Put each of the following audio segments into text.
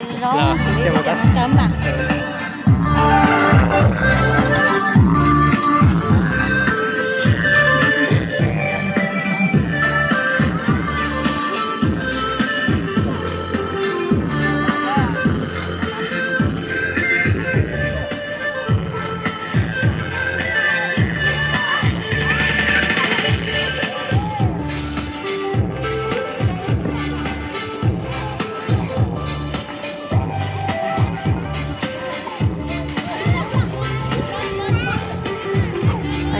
Los, ces mus tau.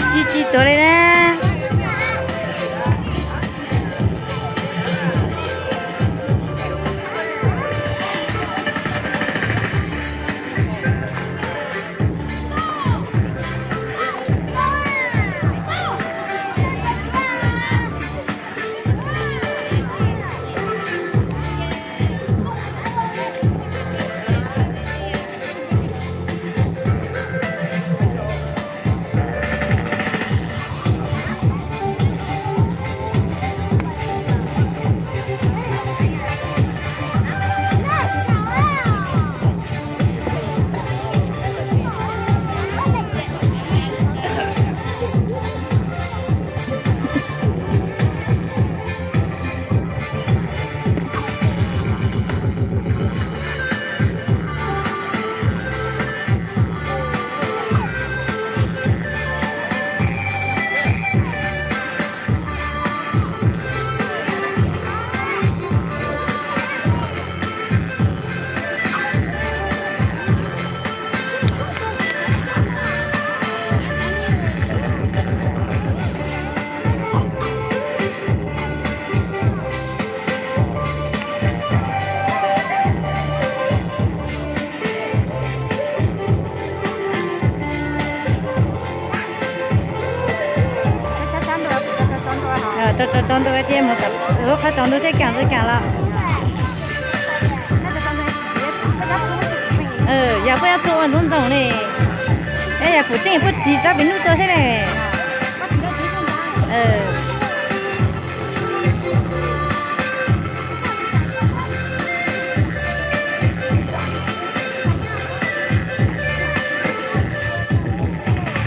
Tsis tsis tuav li na. Rau rau ntu thiab mus lub qhov tsaus ntuj seb kaam tsis kaam los. Yog puab yuav pum ua ntxoov ntxoo ne, yog pum tseeb puab tig rov pem nub tuaj seb ne.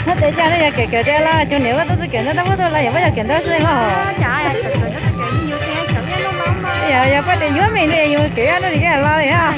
Nyob tes coj ne yog kawm kawm tsev los cov niam muab tub tub kawm ntawv tab muab tuaj los yog muab yog kawm ntawv xwb os. Yog yog puab tias yuav me ne yus kawm ob hnub li kawg los li os.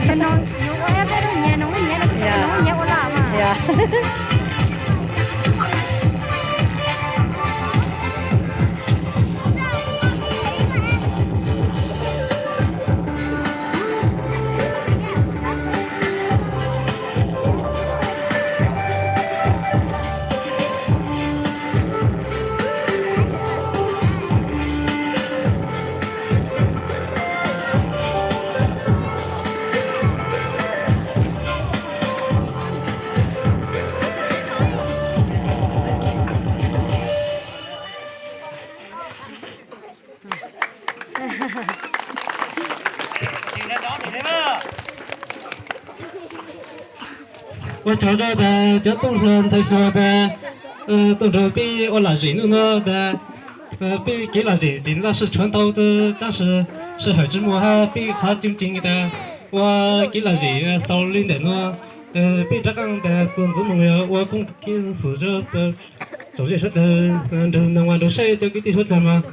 Ua tsaug rau tas cov tub hluas ntxhais hluas tas tuaj nrog peb ua lom zem hnub no tas peb kev lom zem tim laj sij tshuav ntau tab sis sij hawm tsis muaj hab peb qhov tseeb tseeb tas ua kev lom zem xaus li ntawm no. Peb rov qab tas txuas ntxiv mus ua koob kev xwm tsaum zej suav dlawg nrug noog ua nrug saib cov kwv tij suav dlawg mas